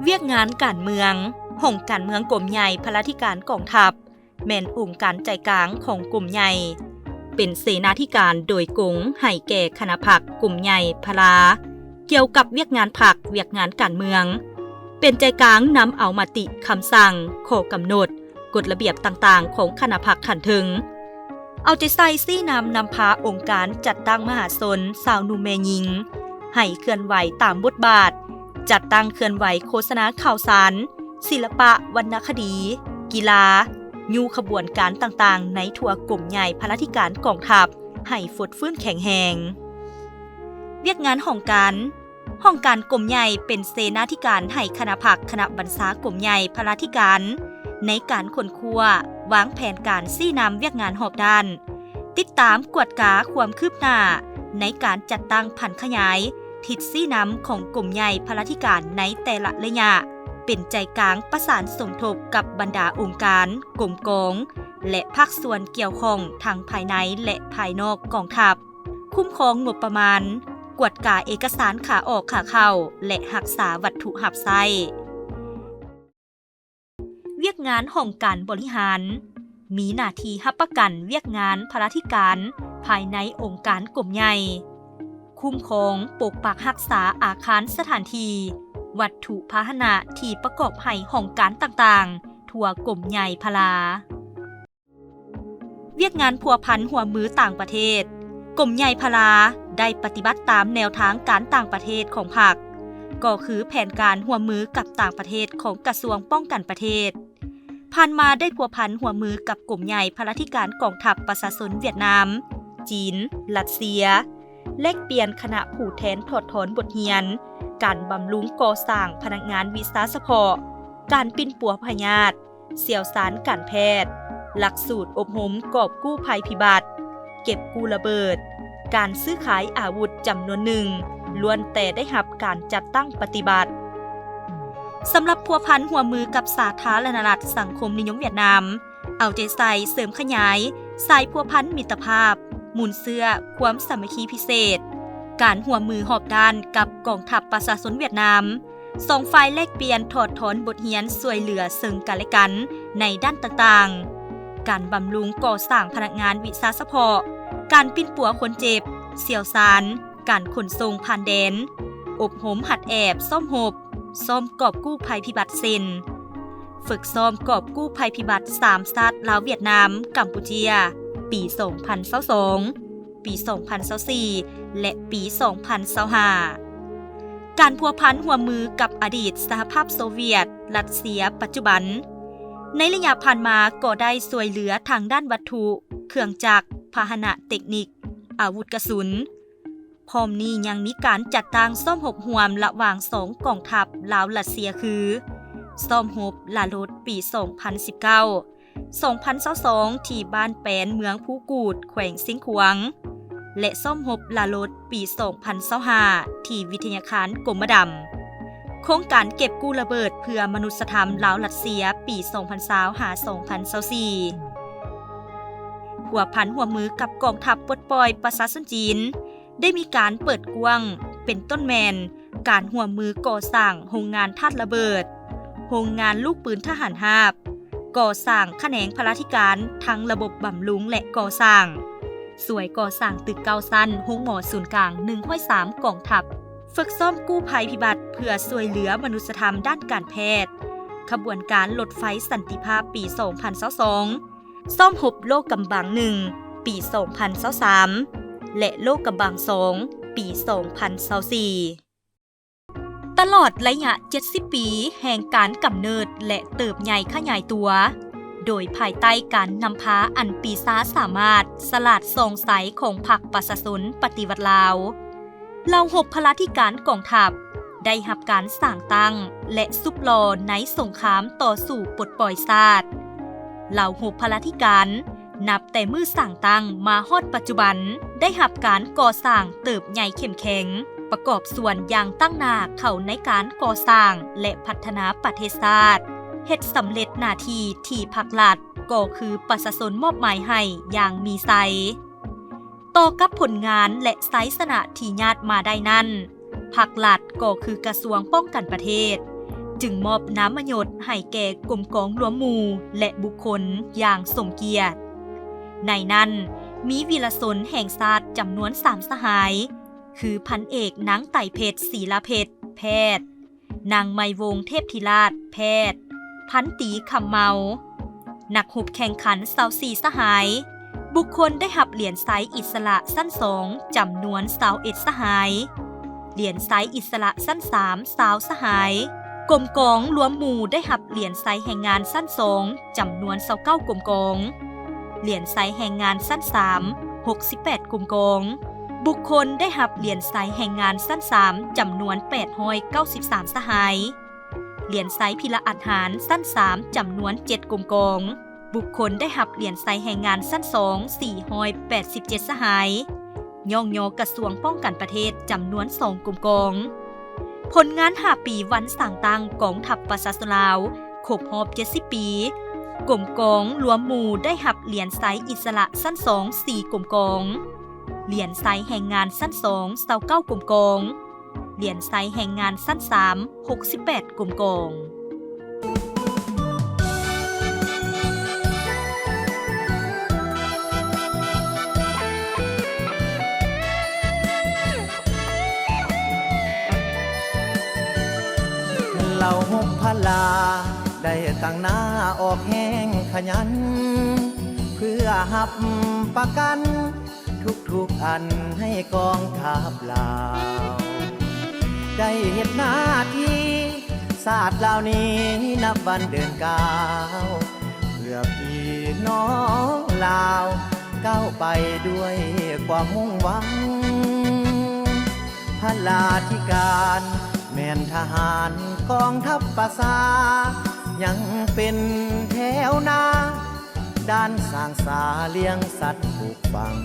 ວຽກງານການເມືອງ. ຫ້ອງການເມືອງກົມໃຫຍ່ພະລາທິການກອງທັບ ແມ່ນອົງການໃຈກາງຂອງກົມໃຫຍ່, ເປັນເສນາທິການໂດຍກົງໃຫ້ແກ່ຄະນະພັກກົມໃຫຍ່ພະລາ ກ່ຽວກັບວຽກງານພັກ, ວຽກງານການເມືອງ, ເປັນໃຈກາງນຳເອົາມະຕິ, ຄຳສັ່ງ, ຂໍ້ກຳນົດ, ກົດລະບຽບຕ່າງໆຂອງຄະນະພັກຂັ້ນເທິງ, ເອົາໃຈໃສ່ຊີ້ນຳນຳພາອົງການຈັດຕັ້ງມະຫາຊົນຊາວໜຸ່ມແມ່ຍິງ ໃຫ້ເຄື່ອນໄຫວຕາມບົດບາດ, ຈັດຕັ້ງເຄື່ອນໄຫວໂຄສະນາຂ່າວສານ, ສິລະປະ, ວັນນະຄະດີ, ກິລາ, ຍູ້ຂະບວນການຕ່າງໆໃນທົ່ວກົມໃຫຍ່ພະລາທິການກອງທັບໃຫ້ຟົດຟື້ນແຂງແຮງ. ວຽກງານຫ້ອງການ. ຫ້ອງການກົມໃຫຍ່ເປັນເສນາທິການໃຫ້ຄະນະພັກ, ຄະນະບັນຊາກົມໃຫຍ່ພະລາທິການ ໃນການຄົ້ນຄວ້າ, ວາງແຜນການ, ຊີ້ນຳວຽກງານຮອບດ້ານ, ຕິດຕາມກວດກາຄວາມຄືບໜ້າໃນການຈັດຕັ້ງຜັນຂະຫຍາຍທິດຊີ້ນຳຂອງກົມໃຫຍ່ພະລາທິການໃນແຕ່ລະໄລຍະ, ເປັນໃຈກາງປະສານສົມທົບກັບບັນດາອົງການ, ກົມກອງ ແລະ ພາກສ່ວນກ່ຽວຂ້ອງທັງພາຍໃນ ແລະ ພາຍນອກກອງທັບ, ຄຸ້ມຄອງງົບປະມານ, ກວດກາເອກະສານຂາອອກຂາເຂົ້າ ແລະ ຮັກສາວັດຖຸຮັບໃຊ້. ວຽກງານຫ້ອງການບໍລິຫານ ມີໜ້າທີ່ຮັບປະກັນວຽກງານພະລາທິການພາຍໃນອົງການກົມໃຫຍ່, ຄຸ້ມຄອງປົກປັກຮັກສາອາຄານສະຖານທີ່, ວັດຖຸພາຫະນະທີ່ປະກອບໃຫ້ຫ້ອງການຕ່າງໆທົ່ວກົມໃຫຍ່ພະລາ. ວຽກງານພົວພັນຮ່ວມມືຕ່າງປະເທດ. ກົມໃຫຍ່ພະລາໄດ້ປະຕິບັດຕາມແນວທາງການຕ່າງປະເທດຂອງພັກ, ກໍຄືແຜນການຮ່ວມມືກັບຕ່າງປະເທດຂອງກະຊວງປ້ອງກັນປະເທດ. ຜ່ານມາໄດ້ພົວພັນຮ່ວມມືກັບກົມໃຫຍ່ພະລາທິການກອງທັບປະຊາຊົນຫວຽດນາມ, ຈີນ, ຣັດເຊຍ, ແລກປ່ຽນຄະນະຜູ້ແທນຖອດຖອນບົດຮຽນ, ການບຳລຸງກໍ່ສ້າງພະນັກງານວິຊາສະເພາະ, ການປິ່ນປົວພະຍາດ, ຊ່ຽວຊານການແພດ, ຫຼັກສູດອົບຮົມກອບກູ້ໄພພິບັດ, ເກັບກູ້ລະເບີດ, ການຊື້ຂາຍອາວຸດຈຳນວນໜຶ່ງ ລ້ວນແຕ່ໄດ້ຮັບການຈັດຕັ້ງປະຕິບັດ. ສຳລັບພົວພັນຮ່ວມມືກັບສາທາລະນະລັດສັງຄົມນິຍົມຫວຽດນາມ, ເອົາໃຈໃສ່ເສີມຂະຫຍາຍສາຍພົວພັນມິດຕະພາບ, ມູນເຊື້ອຄວາມສາມັກຄີພິເສດ, ການຮ່ວມມືຮອບດ້ານກັບກອງທັບປະຊາຊົນຫວຽດນາມ, ສອງຝ່າຍແລກປ່ຽນຖອດຖອນບົດຮຽນຊ່ວຍເຫຼືອເຊິ່ງກັນແລະກັນໃນດ້ານຕ່າງໆ, ການບຳລຸງກໍ່ສ້າງພະນັກງານວິຊາສະເພາະ, ການປິ່ນປົວຄົນເຈັບ, ຊ່ຽວຊານ, ການຂົນສົ່ງຜ່ານແດນ, ອົບຮົມຫັດແອບ, ຊ້ອມຮົບ, ຊ້ອມກອບກູ້ໄພພິບັດ ເຊັ່ນ ຝຶກຊ້ອມກອບກູ້ໄພພິບັດສາມຊາດ ລາວ, ຫວຽດນາມ, ກຳປູເຈຍ ປີສອງພັນຊາວສອງ, ປີສອງພັນຊາວສີ່ ແລະ ປີສອງພັນຊາວຫ້າ. ການພົວພັນຮ່ວມມືກັບອະດີດສະຫະພາບໂຊວຽດ, ຣັດເຊຍປັດຈຸບັນ, ໃນໄລຍະຜ່ານມາກໍໄດ້ຊ່ວຍເຫຼືອທາງດ້ານວັດຖຸ, ເຄື່ອງຈັກ, ພາຫະນະເຕັກນິກ, ອາວຸດກະສຸນ. ພ້ອມນີ້ຍັງມີການຈັດຕັ້ງຊ້ອມຮົບຮ່ວມລະຫວ່າງສອງກອງທັບລາວ-ຣັດເຊຍ ຄື ຊ້ອມຮົບລາລົດ ປີສອງພັນສິບເກົ້າ ສອງພັນຊາວສອງ ທີ່ບ້ານແປນ ເມືອງພູກູດ ແຂວງຊຽງຂວາງ ແລະ ຊ້ອມຮົບລາລົດ ປີສອງພັນຊາວຫ້າ ທີ່ວິທະຍາຄານກົມມະດຳ. ໂຄງການເກັບກູ້ລະເບີດເພື່ອມະນຸດສະທຳລາວ-ຣັດເຊຍ ປີສອງພັນຊາວ ຫາ ສອງພັນຊາວສີ່. ພົວພັນຮ່ວມມືກັບກອງທັບປົດປ່ອຍປະຊາຊົນຈີນ ໄດ້ມີການເປີດກວ້າງ ເປັນຕົ້ນແມ່ນ ການຮ່ວມມືກໍ່ສ້າງໂຮງງານທາດລະເບີດ, ໂຮງງານລູກປືນທະຫານຮາບ, ກໍ່ສ້າງຂະແໜງພະລາທິການທັງລະບົບບຳລຸງ ແລະ ກໍ່ສ້າງ, ຊ່ວຍກໍ່ສ້າງຕຶກເກົ້າຊັ້ນໂຮງໝໍສູນກາງໜຶ່ງຮ້ອຍສາມກອງທັບ, ຝຶກຊ້ອມກູ້ໄພພິບັດເພື່ອຊ່ວຍເຫຼືອມະນຸດສະທຳດ້ານການແພດ, ຂະບວນການລົດໄຟສັນຕິພາບປີສອງພັນຊາວສອງ, ຊ້ອມຮົບໂລກກຳບັງໜຶ່ງ ປີສອງພັນຊາວສາມ ແລະ ໂລກກຳບັງສອງ ປີສອງພັນຊາວສີ່. ຕະຫຼອດໄລຍະເຈັດສິບປີແຫ່ງການກຳເນີດ ແລະ ເຕີບໃຫຍ່ຂະຫຍາຍຕົວ, ໂດຍພາຍໃຕ້ການນຳພາອັນປີຊາສາມາດ, ສະຫຼາດສ່ອງໃສຂອງພັກປະຊາຊົນປະຕິວັດລາວ, ເຫຼົ່າຮົບພະລາທິການກອງທັບ ໄດ້ຮັບການສ້າງຕັ້ງ ແລະ ສຸບຫຼໍ່ໃນສົງຄາມຕໍ່ສູ້ປົດປ່ອຍຊາດ. ເຫຼົ່າຮົບພະລາທິການ ນັບແຕ່ມື້ສ້າງຕັ້ງມາຮອດປັດຈຸບັນ ໄດ້ຮັບການກໍ່ສ້າງເຕີບໃຫຍ່ເຂັ້ມແຂງ, ປະກອບສ່ວນຢ່າງຕັ້ງໜ້າເຂົ້າໃນການກໍ່ສ້າງ ແລະ ພັດທະນາປະເທດຊາດ, ເຮັດສຳເລັດໜ້າທີ່ທີ່ພັກລັດ ກໍຄືປະຊາຊົນມອບໝາຍໃຫ້ຢ່າງມີໄຊ. ຕໍ່ກັບຜົນງານ ແລະ ໄຊຊະນະທີ່ຍາດມາໄດ້ນັ້ນ, ພັກລັດກໍຄືກະຊວງປ້ອງກັນປະເທດ ຈຶ່ງມອບນາມມະຍົດໃຫ້ແກ່ກົມກອງລວມໝູ່ ແລະ ບຸກຄົນຢ່າງສົມກຽດ. ໃນນັ້ນມີວີລະຊົນແຫ່ງຊາດຈຳນວນສາມສະຫາຍ ຄື ພັນເອກ ນາງໄຕເພັດ ສີລາເພັດ ແພດ, ນາງໄມວົງ ເທບທິລາດ ແພດ, ພັນຕີ ຄຳເມົາ. ນັກຮົບແຂ່ງຂັນ ຊາວສີ່ສະຫາຍ, ບຸກຄົນໄດ້ຮັບຫຼຽນໄຊອິດສະຫຼະຊັ້ນສອງ ຈຳນວນຊາວເອັດສະຫາຍ, ຫຼຽນໄຊອິດສະຫຼະຊັ້ນສາມ ຊາວສະຫາຍ, ກົມກອງລວມໝູ່ໄດ້ຮັບຫຼຽນໄຊແຮງງານຊັ້ນສອງ ຈຳນວນຊາວເກົ້າກົມກອງ, ຫຼຽນໄຊແຮງງານຊັ້ນສາມ ຫົກສິບແປດກົມກອງ, ບຸກຄົນໄດ້ຮັບຫຼຽນໄຊແຮງງານຊັ້ນສາມ ຈຳນວນແປດຮ້ອຍເກົ້າສິບສາມສະຫາຍ, ຫຼຽນໄຊພິລະອັດຫານຊັ້ນສາມ ຈຳນວນເຈັດກົມກອງ, ບຸກຄົນໄດ້ຮັບຫຼຽນໄຊແຮງງານຊັ້ນສອງ ສີ່ຮ້ອຍແປດສິບເຈັດສະຫາຍ, ຍ້ອງຍໍກະຊວງປ້ອງກັນປະເທດ ຈຳນວນສອງກົມກອງ. ຜົນງານຫ້າປີວັນສ້າງຕັ້ງກອງທັບປະຊາຊົນລາວ ຄົບຮອບເຈັດສິບປີ, ກົມກອງລວມໝູ່ໄດ້ຮັບຫຼຽນໄຊອິດສະຫຼະຊັ້ນສອງ ສີ່ກົມກອງ, ຫຼຽນໄຊແຮງງານຊັ້ນສອງ ຊາວເກົ້າກົມກອງ, ຫຼຽນໄຊແຮງງານຊັ້ນສາມ ຫົກສິບແປດກົມກອງ. ເຫຼົ່າຮົບພະລາໄດ້ຕັ້ງໜ້າອອກແຮງຂະຫຍັນ ເພື່ອຮັບປະກັນ ທຸກໆອັນໃຫ້ກອງທັບລາວ ໄດ້ເຮັດໜ້າທີ່ຊາດລາວນີ້ນັບວັນເດີນກ້າວ ເພື່ອພີ່ນ້ອງລາວກ້າວໄປດ້ວຍຄວາມມຸ່ງຫວັງ. ພະລາທິການແມ່ນທະຫານກອງທັບປະຊາ ຍັງເປັນແຖວໜ້າ ດ້ານສ້າງສາລ້ຽງສັດປູກຝັງ